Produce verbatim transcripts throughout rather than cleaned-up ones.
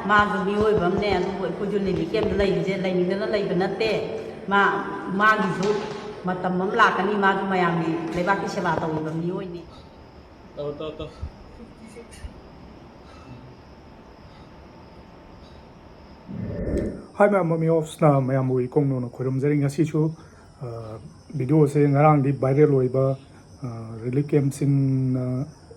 ꯃꯥꯁꯨ ꯃꯤꯑꯣꯏꯕ ꯑꯃꯅꯦ, ꯑꯗꯨꯕꯨ ꯑꯩꯈꯣꯏꯁꯨ ꯔꯤꯂꯤꯐ ꯀꯦꯝꯞꯇ ꯂꯩꯔꯤꯁꯦ ꯂꯩꯅꯤꯡꯗꯅ ꯂꯩꯕ ꯅꯠꯇꯦ꯫ ꯃꯥ, ꯃꯥꯒꯤꯁꯨ ꯃꯇꯝ ꯑꯃ ꯂꯥꯛꯀꯅꯤ, ꯃꯥꯁꯨ ꯃꯌꯥꯝꯒꯤ, ꯂꯩꯕꯥꯛꯀꯤ ꯁꯦꯕꯥ ꯇꯧꯔꯤꯕ ꯃꯤꯑꯣꯏꯅꯤ꯫ ꯇꯧ, ꯇꯧ, ꯇꯧ꯫ ꯍꯥꯏ ꯃꯌꯥꯝ, ꯃꯃꯤ ꯑꯣꯐꯁꯅ ꯃꯌꯥꯝꯕꯨ ꯏꯀꯣꯡ ꯅꯧꯅ ꯈꯣꯏꯔꯨꯝꯖꯔꯤ꯫ ꯉꯁꯤꯁꯨ, ꯑ, ꯚꯤꯗꯤꯑꯣꯁꯦ ꯉꯔꯥꯡꯗꯤ ꯚꯥꯏꯔꯦꯜ ꯑꯣꯏꯕ, ꯑ, ꯔꯤꯂꯤꯐ ꯀꯦꯝꯞꯁꯤꯡꯅ,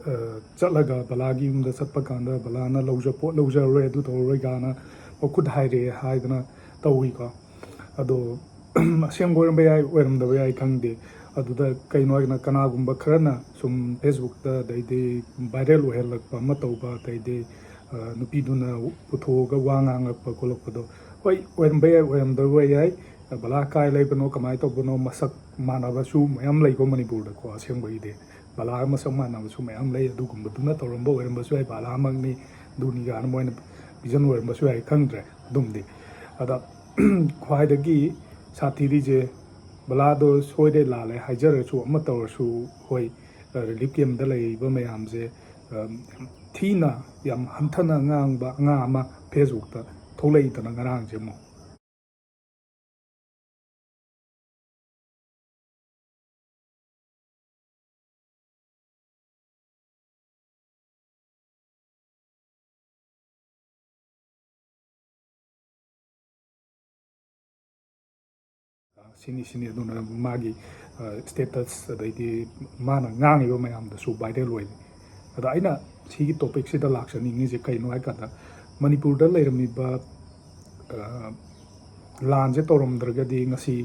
ꯑ, ꯆꯠꯂꯒ ꯕꯂꯥꯒꯤ ꯌꯨꯝꯗ ꯆꯠꯄ ꯀꯥꯟꯗ ꯕꯂꯥꯅ ꯂꯧꯖ-, ꯄꯣꯠ ꯂꯧꯖꯔꯔꯣꯏ, ꯑꯗꯨ ꯇꯧꯔꯔꯣꯏ ꯀꯥꯏꯅ ꯃꯈꯨꯠ ꯍꯥꯏꯔꯛꯑꯦ ꯍꯥꯏꯗꯅ ꯇꯧꯏꯀꯣ꯫ ꯑꯗꯣ ꯑꯁꯦꯡꯕ ꯑꯣꯏꯔꯝꯕ ꯌꯥꯏ, ꯑꯣꯏꯔꯝꯗꯕ ꯌꯥꯏ, ꯈꯪꯗꯦ꯫ ꯑꯗꯨꯗ ꯀꯩꯅꯣ ꯍꯥꯏꯗꯅ ꯀꯅꯥꯒꯨꯝꯕ ꯈꯔꯅ ꯁꯨꯝ ꯐꯦꯁꯕꯨꯛꯇ ꯑꯗꯩꯗꯤ ꯚꯥꯏꯔꯦꯜ ꯑꯣꯏꯍꯜꯂꯛꯄ ꯑꯃ ꯇꯧꯕ, ꯑꯗꯩꯗꯤ, ꯑ, ꯅꯨꯄꯤꯗꯨꯅ ꯄꯨꯊꯣꯛꯑꯒ ꯋꯥ ꯉꯥꯡꯉꯛꯄ ꯈꯣꯠꯂꯛꯄꯗꯣ, ꯍꯣꯏ, ꯑꯣꯏꯔꯝꯕ ꯌꯥꯏ, ꯑꯣꯏꯔꯝꯗꯕ ꯌꯥꯏ꯫ ꯕꯂꯥ ꯀꯥꯏ ꯂꯩꯕꯅꯣ, ꯀꯃꯥꯏꯅ ꯇꯧꯕꯅꯣ, ꯃꯁꯛ ꯃꯥꯟꯅꯕꯁꯨ ꯃꯌꯥꯝ ꯂꯩꯀꯣ ꯃꯅꯤꯄꯨꯔꯗꯀꯣ꯫ ꯑꯁꯦꯡꯕꯒꯤꯗꯤ ꯕꯂꯥꯒ ꯃꯁꯛ ꯃꯥꯟꯅꯕꯁꯨ ꯃꯌꯥꯝ ꯂꯩ꯫ ꯑꯗꯨꯒꯨꯝꯕꯗꯨꯅ ꯇꯧꯔꯝꯕ ꯑꯣꯏꯔꯝꯕꯁꯨ ꯌꯥꯏ, ꯕꯂꯥꯃꯛꯅꯤ, ꯑꯗꯨꯅꯤ ꯀꯥꯏꯅ ꯃꯣꯏꯅ ꯄꯤꯖꯟ ꯑꯣꯏꯔꯝꯕꯁꯨ ꯌꯥꯏ, ꯈꯪꯗ꯭ꯔꯦ ꯑꯗꯨꯝꯗꯤ꯫ ꯑꯗ ꯈ꯭ꯋꯥꯏꯗꯒꯤ ꯁꯥꯊꯤꯔꯤꯁꯦ, ꯕꯂꯥꯗꯣ ꯁꯣꯏꯔꯦ ꯂꯥꯜꯂꯦ ꯍꯥꯏꯖꯔꯁꯨ, ꯑꯃ ꯇꯧꯔꯁꯨ, ꯍꯣꯏ, ꯔꯤꯂꯤꯐ ꯀꯦꯝꯗ ꯂꯩꯔꯤꯕ ꯃꯌꯥꯝꯁꯦ, ꯑ, ꯌꯥꯝ ꯊꯤꯅ, ꯌꯥꯝ ꯍꯟꯊꯅ ꯉꯥꯡꯕ ꯑꯉꯥꯡ ꯑꯃ ꯐꯦꯁꯕꯨꯛꯇ ꯊꯣꯛꯂꯛꯏꯗꯅ ꯉꯔꯥꯡꯁꯦ ꯑꯃꯨꯛ꯫ ꯁꯤꯅꯤ, ꯁꯤꯅꯤ, ꯑꯗꯨꯅ ꯃꯥꯒꯤ, ꯑ, ꯁ꯭ꯇꯦꯇꯁ, ꯑꯗꯩꯗꯤ ꯃꯥꯅ ꯉꯥꯡꯉꯤꯕ ꯃꯌꯥꯝꯗꯁꯨ ꯚꯥꯏꯔꯦꯜ ꯑꯣꯏ꯫ ꯑꯗ ꯑꯩꯅ ꯁꯤꯒꯤ ꯇꯣꯄꯤꯛꯁꯤꯗ ꯂꯥꯛꯆꯅꯤꯡꯉꯤꯁꯦ ꯀꯩꯅꯣ ꯍꯥꯏ ꯀꯥꯟꯗ, ꯃꯅꯤꯄꯨꯔꯗ ꯂꯩꯔꯝꯃꯤꯕ, ꯑ, ꯂꯥꯟꯁꯦ ꯇꯧꯔꯝꯗ꯭ꯔꯒꯗꯤ ꯉꯁꯤ,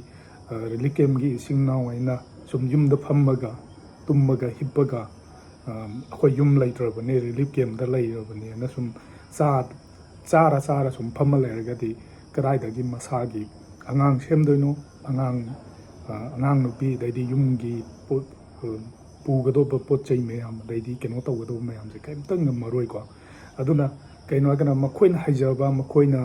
ꯑ, ꯔꯤꯂꯤꯐ ꯀꯦꯝꯒꯤ ꯏꯆꯤꯟ ꯏꯅꯥꯎ ꯑꯩꯅ ꯁꯨꯝ ꯌꯨꯝꯗ ꯐꯝꯃꯒ, ꯇꯨꯝꯃꯒ, ꯍꯤꯞꯄꯒ, ꯑ, ꯑꯩꯈꯣꯏ ꯌꯨꯝ ꯂꯩꯇ꯭ꯔꯕꯅꯦ, ꯔꯤꯂꯤꯐ ꯀꯦꯝꯗ ꯂꯩꯔꯕꯅꯦꯅ ꯁꯨꯝ ꯆꯥ-, ꯆꯥꯔ ꯆꯥꯔ ꯁꯨꯝ ꯐꯝꯃ ꯂꯩꯔꯒꯗꯤ ꯀꯗꯥꯏꯗꯒꯤ ꯃꯁꯥꯒꯤ ꯑꯉꯥꯡ ꯁꯦꯝꯗꯣꯏꯅꯣ? ꯑꯉꯥꯡ, ꯑ, ꯑꯉꯥꯡ ꯅꯨꯄꯤ, ꯑꯗꯩꯗꯤ ꯌꯨꯝꯒꯤ ꯄꯣꯠ, ꯑ, ꯄꯨꯒꯗꯧꯕ ꯄꯣꯠ ꯆꯩ ꯃꯌꯥꯝ, ꯑꯗꯩꯗꯤ ꯀꯩꯅꯣ ꯇꯧꯒꯗꯧꯕ ꯃꯌꯥꯝꯁꯦ ꯀꯔꯤꯝꯇ ꯉꯝꯃꯔꯣꯏꯀꯣ꯫ ꯑꯗꯨꯅ ꯀꯩꯅꯣ ꯍꯥꯏꯔꯒꯅ ꯃꯈꯣꯏꯅ ꯍꯩꯖꯕ, ꯃꯈꯣꯏꯅ,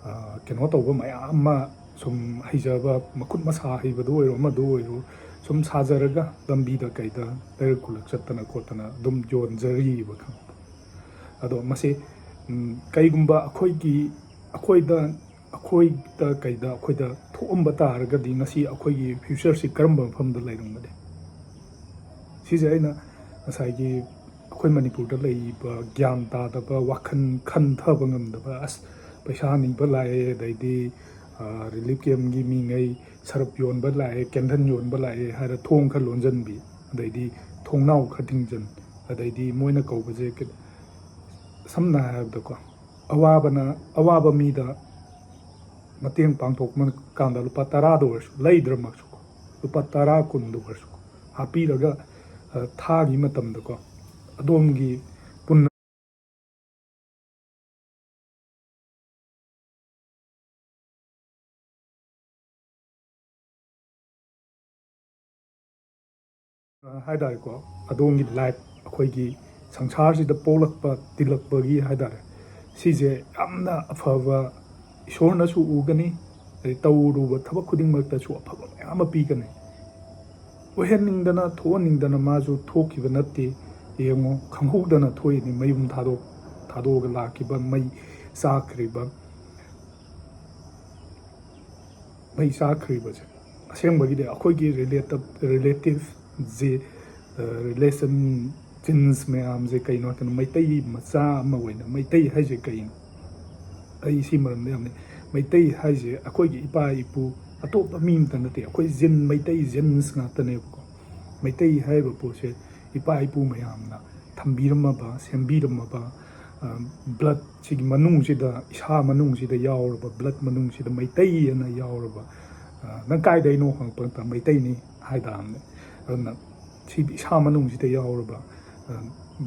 ꯑ, ꯀꯩꯅꯣ ꯇꯧꯕ ꯃꯌꯥꯝ ꯑꯃ, ꯁꯨꯝ ꯍꯩꯖꯕ, ꯃꯈꯨꯠ ꯃꯁꯥ ꯍꯩꯕꯗꯨ ꯑꯣꯏꯔꯣ, ꯑꯃꯗꯨ ꯑꯣꯏꯔꯣ, ꯁꯨꯝ ꯁꯥꯖꯔꯒ ꯂꯝꯕꯤꯗ ꯀꯩꯗ ꯂꯩꯔꯛ ꯈꯨꯜꯂꯛ ꯆꯠꯇꯅ ꯈꯣꯠꯇꯅ ꯑꯗꯨꯝ ꯌꯣꯟꯖꯔꯤꯕ, ꯈꯪꯕ꯫ ꯑꯗꯣ ꯃꯁꯤ ꯀꯩꯒꯨꯝꯕ ꯑꯩꯈꯣꯏꯒꯤ, ꯑꯩꯈꯣꯏꯗ, ꯑꯩꯈꯣꯏꯗ ꯀꯩꯗ ꯑꯩꯈꯣꯏꯗ ꯊꯣꯛꯑꯝꯕ ꯇꯥꯔꯒꯗꯤ ꯉꯁꯤ ꯑꯩꯈꯣꯏꯒꯤ future ꯁꯤ ꯀꯔꯝꯕ ꯃꯐꯝꯗ ꯂꯩꯔꯝꯒꯅꯤ? ꯁꯤꯁꯦ ꯑꯩꯅ ꯉꯁꯥꯏꯒꯤ ꯑꯩꯈꯣꯏ ꯃꯅꯤꯄꯨꯔꯗ ꯂꯩꯔꯤꯕ ꯒ꯭ꯌꯥꯟ ꯇꯥꯗꯕ, ꯋꯥꯈꯜ ꯈꯟꯊꯕ ꯉꯝꯗꯕ, ꯑꯁ, ꯄꯩꯁꯥ ꯅꯤꯕ ꯂꯥꯛꯑꯦ, ꯑꯗꯩꯗꯤ, ꯑ, relief camp ꯀꯤ ꯃꯤꯉꯩ ꯁꯔꯞ ꯌꯣꯟꯕ ꯂꯥꯛꯑꯦ, candle ꯌꯣꯟꯕ ꯂꯥꯛꯑꯦ ꯍꯥꯏꯔ ꯊꯣꯡ ꯈꯔ ꯂꯣꯟꯁꯤꯟꯕꯤ, ꯑꯗꯩꯗꯤ ꯊꯣꯡꯅꯥꯎ ꯈꯔ ꯊꯤꯡꯖꯤꯟ, ꯑꯗꯩꯗꯤ ꯃꯣꯏꯅ ꯀꯧꯕꯁꯦ ꯀ-, ꯁꯝꯅ ꯍꯥꯏꯔꯕꯗꯀꯣ, ꯑꯋꯥꯕꯅ, ꯑꯋꯥꯕ ꯃꯤꯗ ꯃꯇꯦꯡ ꯄꯥꯡꯊꯣꯛꯄ ꯀꯥꯟꯗ ꯂꯨꯄꯥ ꯇꯔꯥꯗ ꯑꯣꯏꯔꯁꯨ, ꯂꯩꯗ꯭ꯔꯃꯛꯁꯨ ꯂꯨꯄꯥ ꯇꯔꯥ, ꯀꯨꯟꯗ ꯑꯣꯏꯔꯁꯨ ꯍꯥꯞꯄꯤꯔꯒ, ꯑ, ꯊꯥꯒꯤ ꯃꯇꯝꯗꯀꯣ, ꯑꯗꯣꯝꯒꯤ ꯄꯨꯟꯅ ꯍꯥꯏ ꯇꯥꯔꯦꯀꯣ, ꯑꯗꯣꯝꯒꯤ life, ꯑꯩꯈꯣꯏꯒꯤ ꯁꯪꯁꯥꯔꯁꯤꯗ ꯄꯣꯛꯂꯛꯄ, ꯇꯤꯜꯂꯛꯄꯒꯤ ꯍꯥꯏ ꯇꯥꯔꯦ, ꯁꯤꯁꯦ ꯌꯥꯝꯅ ꯑꯐꯕ, ꯏꯁꯣꯔꯅꯁꯨ ꯎꯒꯅꯤ, ꯑꯗꯩ ꯇꯧꯔꯨꯕ ꯊꯕꯛ ꯈꯨꯗꯤꯡꯃꯛꯇꯁꯨ ꯑꯐꯕ ꯃꯌꯥꯝ ꯑꯃ ꯄꯤꯒꯅꯤ꯫ ꯑꯣꯏꯍꯟꯅꯤꯡꯗꯅ, ꯊꯣꯛꯍꯟꯅꯤꯡꯗꯅ ꯃꯥꯁꯨ ꯊꯣꯛꯈꯤꯕ ꯅꯠꯇꯦ꯫ ꯌꯦꯡꯉꯣ, ꯈꯪꯍꯧꯗꯅ ꯊꯣꯛꯏꯅꯤ, ꯃꯌꯨꯝ ꯊꯥꯗꯣꯛ-, ꯊꯥꯗꯣꯛꯑꯒ ꯂꯥꯛꯈꯤꯕ, ꯃꯩ ꯆꯥꯛꯈ꯭ꯔꯤꯕ, ꯃꯩ ꯆꯥꯛꯈ꯭ꯔꯤꯕꯁꯦ꯫ ꯑꯁꯦꯡꯕꯒꯤꯗꯤ ꯑꯩꯈꯣꯏꯒꯤ relative, relative ꯁꯦ, ꯑ, relation, genes ꯃꯌꯥꯝꯁꯦ ꯀꯩꯅꯣ ꯍꯥꯏ ꯃꯇꯝꯗ, ꯃꯩꯇꯩ ꯃꯆꯥ ꯑꯃ ꯑꯣꯏꯅ, ꯃꯩꯇꯩ ꯍꯥꯏꯁꯦ ꯀꯩꯅꯣ? ꯑꯩ ꯁꯤ ꯃꯔꯝꯗ ꯌꯥꯝꯅ, ꯃꯩꯇꯩ ꯍꯥꯏꯁꯦ ꯑꯩꯈꯣꯏꯒꯤ ꯏꯄꯥ ꯏꯄꯨ, ꯑꯇꯣꯞꯄ ꯃꯤ ꯑꯝꯇ ꯅꯠꯇꯦ, ꯑꯩꯈꯣꯏ gene, ꯃꯩꯇꯩ genes ꯉꯥꯛꯇꯅꯦꯕꯀꯣ꯫ ꯃꯩꯇꯩ ꯍꯥꯏꯔꯤꯕ ꯄꯣꯠꯁꯦ ꯏꯄꯥ ꯏꯄꯨ ꯃꯌꯥꯝꯅ ꯊꯝꯕꯤꯔꯝꯃꯕ, ꯁꯦꯝꯕꯤꯔꯝꯃꯕ, ꯑ, blood ꯁꯤꯒꯤ ꯃꯅꯨꯡꯁꯤꯗ, ꯏꯁꯥ ꯃꯅꯨꯡꯁꯤꯗ ꯌꯥꯎꯔꯕ, blood ꯃꯅꯨꯡꯁꯤꯗ ꯃꯩꯇꯩ ꯑꯅ ꯌꯥꯎꯔꯕ, ꯑ, "ꯅꯪ ꯀꯥꯏꯗꯩꯅꯣ?" ꯍꯪꯉꯛꯄ ꯃꯇꯝꯗ, "ꯃꯩꯇꯩꯅꯤ" ꯍꯥꯏ ꯇꯥꯕꯅꯦ꯫ ꯑꯗꯨꯅ ꯁꯤꯗꯤ ꯏꯁꯥ ꯃꯅꯨꯡꯁꯤꯗ ꯌꯥꯎꯔꯕ, ꯑ,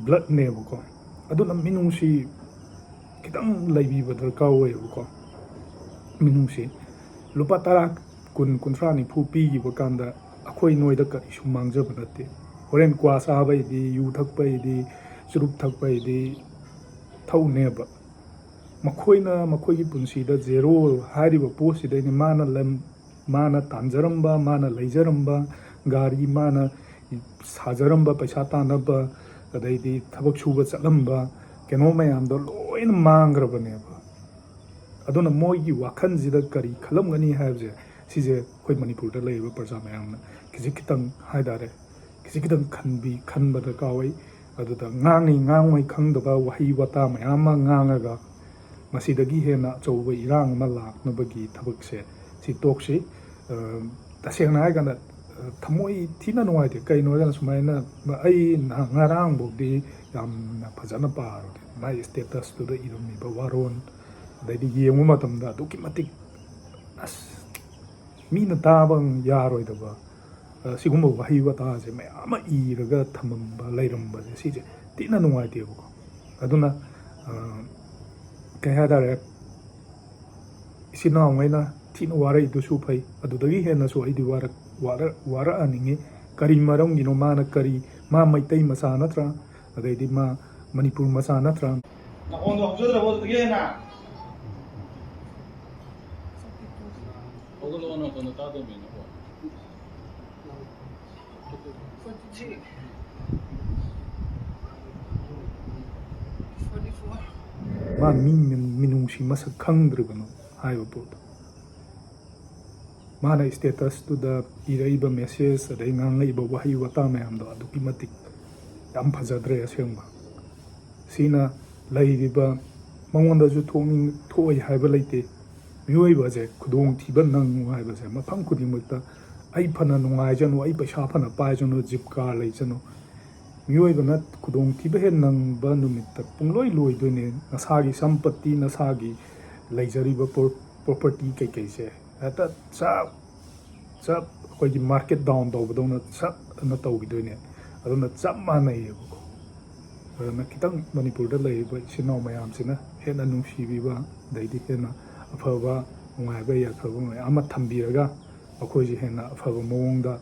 blood ꯅꯦꯕꯀꯣ꯫ ꯑꯗꯨꯅ ꯃꯤꯅꯨꯡꯁꯤ ꯈꯤꯇꯪ ꯂꯩꯕꯤꯕ ꯗꯔꯀꯥꯔ ꯑꯣꯏꯌꯦꯕꯀꯣ꯫ ꯃꯤꯅꯨꯡꯁꯤ꯫ ꯂꯨꯄꯥ ꯇꯔꯥ, ꯀꯨꯟ, ꯀꯨꯟꯊ꯭ꯔꯥ, ꯅꯤꯐꯨ ꯄꯤꯈꯤꯕ ꯀꯥꯟꯗ ꯑꯩꯈꯣꯏ ꯅꯣꯏꯗ ꯀꯔꯤꯁꯨ ꯃꯥꯡꯖꯕ ꯅꯠꯇꯦ꯫ ꯍꯣꯔꯦꯟ ꯀ꯭ꯋꯥ ꯆꯥꯕꯩꯗꯤ, ꯌꯨ ꯊꯛꯄꯩꯗꯤ, ꯆꯨꯔꯨꯞ ꯊꯛꯄꯩꯗꯤ ꯊꯛꯎꯅꯦꯕ꯫ ꯃꯈꯣꯏꯅ ꯃꯈꯣꯏꯒꯤ ꯄꯨꯟꯁꯤꯗ zero ꯍꯥꯏꯔꯤꯕ ꯄꯣꯠꯁꯤꯗꯩꯅꯤ ꯃꯥꯅ ꯂꯝ, ꯃꯥꯅ ꯇꯥꯟꯖꯔꯝꯕ, ꯃꯥꯅ ꯂꯩꯖꯔꯝꯕ, ꯒꯥꯔꯤ ꯃꯥꯅ ꯁꯥꯖꯔꯝꯕ, ꯄꯩꯁꯥ ꯇꯥꯟꯅꯕ, ꯑꯗꯩꯗꯤ ꯊꯕꯛ ꯁꯨꯕ ꯆꯠꯂꯝꯕ, ꯀꯩꯅꯣ ꯃꯌꯥꯝꯗꯣ ꯂꯣꯏ ꯂꯣꯏꯅ ꯃꯥꯡꯈ꯭ꯔꯕꯅꯦꯕ꯫ ꯑꯗꯨꯅ ꯃꯣꯏꯒꯤ ꯋꯥꯈꯜꯁꯤꯗ ꯀꯔꯤ ꯈꯜꯂꯝꯒꯅꯤ ꯍꯥꯏꯕꯁꯦ, ꯁꯤꯁꯦ ꯑꯩꯈꯣꯏ ꯃꯅꯤꯄꯨꯔꯗ ꯂꯩꯔꯤꯕ ꯄ꯭ꯔꯖꯥ ꯃꯌꯥꯝꯅ ꯈꯤꯖꯤꯛ ꯈꯤꯇꯪ ꯍꯥꯏ ꯇꯥꯔꯦ, ꯈꯤꯖꯤꯛ ꯈꯤꯇꯪ ꯈꯟꯕꯤ ꯈꯟꯕ ꯗꯔꯀꯥꯔ ꯑꯣꯏ꯫ ꯑꯗꯨꯗ ꯉꯥꯡꯉꯤ ꯉꯥꯡꯉꯣꯏ ꯈꯪꯗꯕ ꯋꯥꯍꯩ ꯋꯥꯇꯥ ꯃꯌꯥꯝ ꯑꯃ ꯉꯥꯡꯉꯒ ꯃꯁꯤꯗꯒꯤ ꯍꯦꯟꯅ ꯑꯆꯧꯕ ꯏꯔꯥꯡ ꯑꯃ ꯂꯥꯛꯅꯕꯒꯤ ꯊꯕꯛꯁꯦ ꯁꯤ ꯇꯣꯛꯁꯤ꯫ ꯑ, ꯇꯁꯦꯡꯅ ꯍꯥꯏꯔꯀꯥꯟꯗ, ꯑ, ꯊꯃꯣꯏ ꯊꯤꯅ ꯅꯨꯡꯉꯥꯏꯇꯦ꯫ ꯀꯩꯅꯣ ꯍꯥꯏꯔꯀꯥꯟꯗ ꯁꯨꯃꯥꯏꯅ ꯑꯩ ꯅꯍꯥꯟ ꯉꯔꯥꯡꯐꯥꯎꯗꯤ ꯌꯥꯝꯅ ꯐꯖꯅ ꯄꯥꯔꯨꯗꯦ꯫ ꯃꯥꯏ status ꯇꯨꯗ ꯏꯔꯝꯃꯤꯕ ꯋꯥꯔꯣꯜ, ꯑꯗꯩꯗꯤ ꯌꯦꯡꯕ ꯃꯇꯝꯗ ꯑꯗꯨꯛꯀꯤ ꯃꯇꯤꯛ, ꯑꯁ, ꯃꯤꯅ ꯇꯥꯕ ꯌꯥꯔꯣꯏꯗꯕ, ꯑ, ꯁꯤꯒꯨꯝꯕ ꯋꯥꯍꯩ ꯋꯥꯇꯥꯁꯦ ꯃꯌꯥꯝ ꯑꯃ ꯏꯔꯒ ꯊꯝꯃꯝꯕ, ꯂꯩꯔꯝꯕꯁꯦ, ꯁꯤꯁꯦ ꯊꯤꯅ ꯅꯨꯡꯉꯥꯏꯇꯦꯕꯀꯣ꯫ ꯑꯗꯨꯅ, ꯑ, ꯀꯩ ꯍꯥꯏꯇꯥꯔꯦ, ꯏꯆꯤꯟ ꯏꯅꯥꯎꯉꯩꯅ ꯊꯤꯅ ꯋꯥꯔꯛꯏꯗꯨꯁꯨ ꯐꯩ, ꯑꯗꯨꯗꯒꯤ ꯍꯦꯟꯅꯁꯨ ꯑꯩꯗꯤ ꯋꯥꯔꯛ-, ꯋꯥꯔꯛ-, ꯋꯥꯔꯛꯍꯟꯅꯤꯡꯉꯤ꯫ ꯀꯔꯤ ꯃꯔꯝꯒꯤꯅꯣ? ꯃꯥꯅ ꯀꯔꯤ, ꯃꯥ ꯃꯩꯇꯩ ꯃꯆꯥ ꯅꯠꯇ꯭ꯔꯥ? ꯑꯗꯩꯗꯤ ꯃꯥ ꯃꯅꯤꯄꯨꯔ ꯃꯆꯥ ꯅꯠꯇ꯭ꯔꯥ? ꯅꯈꯣꯟꯗꯣ ꯍꯧꯖꯗ꯭ꯔꯕꯣ ꯑꯗꯨꯗꯒꯤ ꯍꯦꯟꯅ? ꯍꯧꯒꯠꯂꯛꯑꯣ, ꯅꯈꯣꯟꯗꯣ ꯇꯥꯗꯕꯅꯤꯅꯀꯣ꯫ ꯃꯥ ꯃꯤ ꯃꯤ-, ꯃꯤꯅꯨꯡꯁꯤ ꯃꯁꯛ ꯈꯪꯗ꯭ꯔꯤꯕꯅꯣ ꯍꯥꯏꯕ ꯄꯣꯠꯇꯣ꯫ ꯃꯥꯅ status ꯇꯨꯗ ꯏꯔꯛꯏꯕ message ꯑꯗꯩ ꯉꯥꯡꯉꯛꯏꯕ ꯋꯥꯍꯩ ꯋꯥꯇꯥ ꯃꯌꯥꯝꯗꯣ ꯑꯗꯨꯛꯀꯤ ꯃꯇꯤꯛ ꯌꯥꯝ ꯐꯖꯗ꯭ꯔꯦ ꯑꯁꯦꯡꯕ꯫ ꯁꯤꯅ ꯂꯩꯔꯤꯕ, ꯃꯉꯣꯟꯗꯁꯨ ꯊꯣꯛꯅꯤꯡ-, ꯊꯣꯛꯑꯣꯏ ꯍꯥꯏꯕ ꯂꯩꯇꯦ꯫ ꯃꯤꯑꯣꯏꯕꯁꯦ ꯈꯨꯗꯣꯡꯊꯤꯕ ꯅꯪꯉꯨ ꯍꯥꯏꯕꯁꯦ ꯃꯐꯝ ꯈꯨꯗꯤꯡꯃꯛꯇ, ꯑꯩ ꯐꯅ ꯅꯨꯡꯉꯥꯏꯖꯅꯨ, ꯑꯩ ꯄꯩꯁꯥ ꯐꯅ ꯄꯥꯏꯖꯅꯨ, ꯖꯤꯞ ꯀꯥꯔ ꯂꯩꯖꯅꯨ, ꯃꯤꯑꯣꯏꯕꯅ ꯈꯨꯗꯣꯡꯊꯤꯕ ꯍꯦꯛ ꯅꯪꯕ ꯅꯨꯃꯤꯠꯇ ꯄꯨꯡꯂꯣꯏ ꯂꯣꯏꯗꯣꯏꯅꯦ꯫ ꯅꯁꯥꯒꯤ ꯁꯝꯄꯇꯤ, ꯅꯁꯥꯒꯤ ꯂꯩꯖꯔꯤꯕ ꯄ꯭ꯔꯣ-, property ꯀꯩꯀꯩꯁꯦ ꯍꯦꯛꯇ ꯆꯞ ꯆꯞ ꯑꯩꯈꯣꯏꯒꯤ market down ꯇꯧꯕꯗꯧꯅ ꯆꯞ ꯑꯅ ꯇꯧꯈꯤꯗꯣꯏꯅꯦ꯫ ꯑꯗꯨꯅ ꯆꯞ ꯃꯥꯟꯅꯩꯌꯦꯕꯀꯣ꯫ ꯑꯗꯨꯅ ꯈꯤꯇꯪ ꯃꯅꯤꯄꯨꯔꯗ ꯂꯩꯔꯤꯕ ꯏꯆꯤꯟ ꯏꯅꯥꯎ ꯃꯌꯥꯝꯁꯤꯅ ꯍꯦꯟꯅ ꯅꯨꯡꯁꯤꯕꯤꯕ, ꯑꯗꯩꯗꯤ ꯍꯦꯟꯅ ꯑꯐꯕ, ꯅꯨꯡꯉꯥꯏꯕ, ꯌꯥꯏꯐꯕ ꯃꯌꯥꯝ ꯑꯃ ꯊꯝꯕꯤꯔꯒ, ꯃꯈꯣꯏꯁꯦ ꯍꯦꯟꯅ ꯑꯐꯕ ꯃꯑꯣꯡꯗ,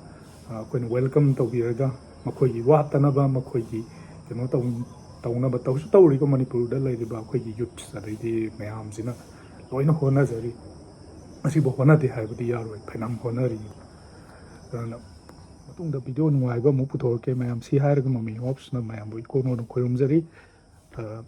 ꯑ, ꯑꯩꯈꯣꯏꯅ welcome ꯇꯧꯕꯤꯔꯒ, ꯃꯈꯣꯏꯒꯤ ꯋꯥꯠꯇꯅꯕ, ꯃꯈꯣꯏꯒꯤ ꯀꯩꯅꯣ ꯇꯧ-, ꯇꯧꯅꯕ ꯇꯧꯁꯨ ꯇꯧꯔꯤꯀꯣ꯫ ꯃꯅꯤꯄꯨꯔꯗ ꯂꯩꯔꯤꯕ ꯑꯩꯈꯣꯏꯒꯤ youths ꯑꯗꯩꯗꯤ ꯃꯌꯥꯝꯁꯤꯅ ꯂꯣꯏꯅ ꯍꯣꯠꯅꯖꯔꯤ꯫ ꯃꯁꯤꯕꯨ ꯍꯣꯠꯅꯗꯦ ꯍꯥꯏꯕꯗꯤ ꯌꯥꯔꯣꯏ, ꯐꯅꯌꯥꯝ ꯍꯣꯠꯅꯔꯤ꯫ ꯑꯗꯨꯅ ꯃꯇꯨꯡꯗ video ꯅꯨꯡꯉꯥꯏꯕ ꯑꯃꯨꯛ ꯄꯨꯊꯣꯔꯛꯀꯦ ꯃꯌꯥꯝ꯫ ꯁꯤ ꯍꯥꯏꯔꯒ ꯃꯃꯤ ꯍꯣꯞꯁꯅ ꯃꯌꯥꯝꯕꯨ ꯏꯀꯣꯟ ꯀꯣꯟꯅ ꯈꯣꯏꯔꯨꯝꯖꯔꯤ꯫ ꯑ,